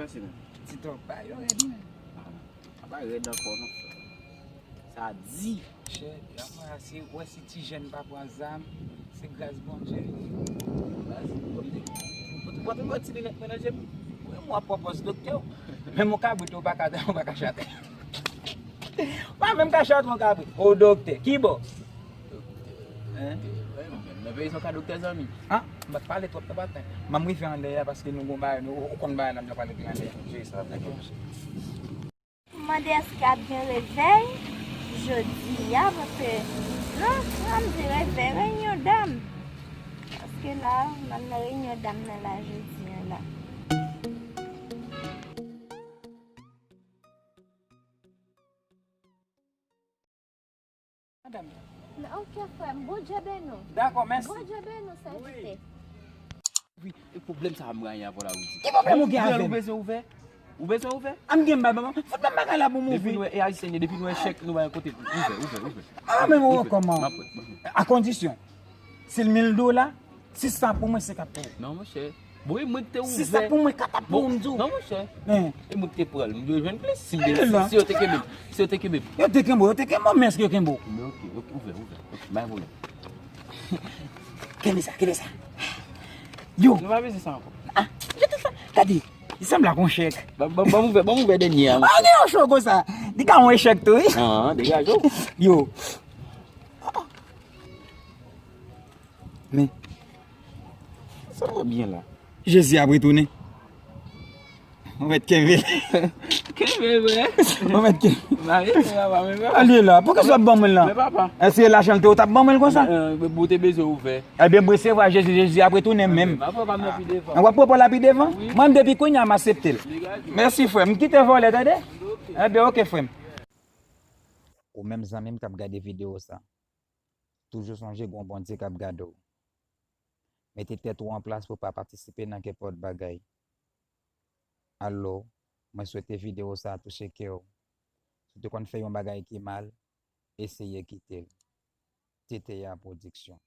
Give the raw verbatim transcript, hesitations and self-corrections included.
Pase menm. Ti tòg pa yo rèd menm. Ah, pa rèd ankò non. Sa di. Chè, la mwen si wè si ti jèn pa pran zam, se gras Bondye li ye. Baz, ou te, ou te, ou te pran ti linèt mwen nan je m. Wi, mwen ap pran pòz doktè w. Men mon kabrit ou pa ka, ou pa ka chate. Pa menm ka chate mon kabrit. O doktè, ki bò? Hein? Nan peyi sa w ka doktè zanmi. Ah, m pa t pale twòp nan maten. M rive anlè a paske nou gon bagay, nou ou konn bagay la m t ap pale de anlè a. Jere sa, dakò. Mande èske ap gen revèy jodi a, paske non, sa m di revèy, reyinyon dam. Paske la, m ap nan reyinyon dam nan la jodi a la. Madanm. Ok, frè m, Bondye beni w. Dakò, mèsi. Bondye beni w, sèvitè. Wi, e pwoblèm sa a m rayi avè w la, Roody. Ki pwoblèm ou gen avè m? Ou bezwen ouvè? Ou bezwen ouvè? A m gen m bay, maman. Fout menm bagay la pou m ouvri. Depi nou wè, e Ayisyen, depi nou wè chèk, nou bay yon kote. Ouvè, ouvè, ouvè. Ah, men ou kòman? A kondisyon. Si l mil dola, sis san pou mwen, senk ap pou ou. Non, monchè. Bon, e mwen ki te ouvè. Sis san pou mwen, kat ap pou ou, m di w. Non, monchè. E mwen ki te pran l. M dwe jwenn plis. Si, si, si yo te kenbe m. Si yo te kenbe m. Yo te kenbe w, yo te kenbe w, men èske yo kenbe w? Men ok, ok, ouvè, ouvè. Ok, bay volè. Kenbe sa, kenbe sa. Yo. Nou pa bezwen sa ankò. Ah, yo te fè. Gade, li sanble ak yon chèk. Ban, ban, ban m ouvè, ban m ouvè dènye a, monchè. Ah, gen yon cho konsa. Li ka yon echèk tou, wi. Ah, degaje w. Yo. Men, sa va byen la. Jezi ap retounen. Ou mèt kenbe. Kenbe, frè. Ou mèt kenbe. Mare, frè, pa menm. Al ye la. Poukisa w ap ban mwen l lan? Men papa. Èske lajan l te ou t ap ban mwen l konsa? Ou te bezwen ouvè. Ebyen, m resevwa Jezi, Jezi ap retounen menm. Mwen ap pran l pi devan. Mwen depi kounye a, m aksepte l. Mèsi, frè. M kite vòlè, tande? Ebyen, ok, frè m. Ou menm zanmi m k ap gade videyo sa, toujou sonje gen yon Bondye k ap gade w. Mete tèt ou an plas pou w pa patisipe nan kenpòt bagay. Alo, mwen swete videyo sa a touche kè w. Si w te konn fè yon bagay ki mal, eseye kite l. T T A Production.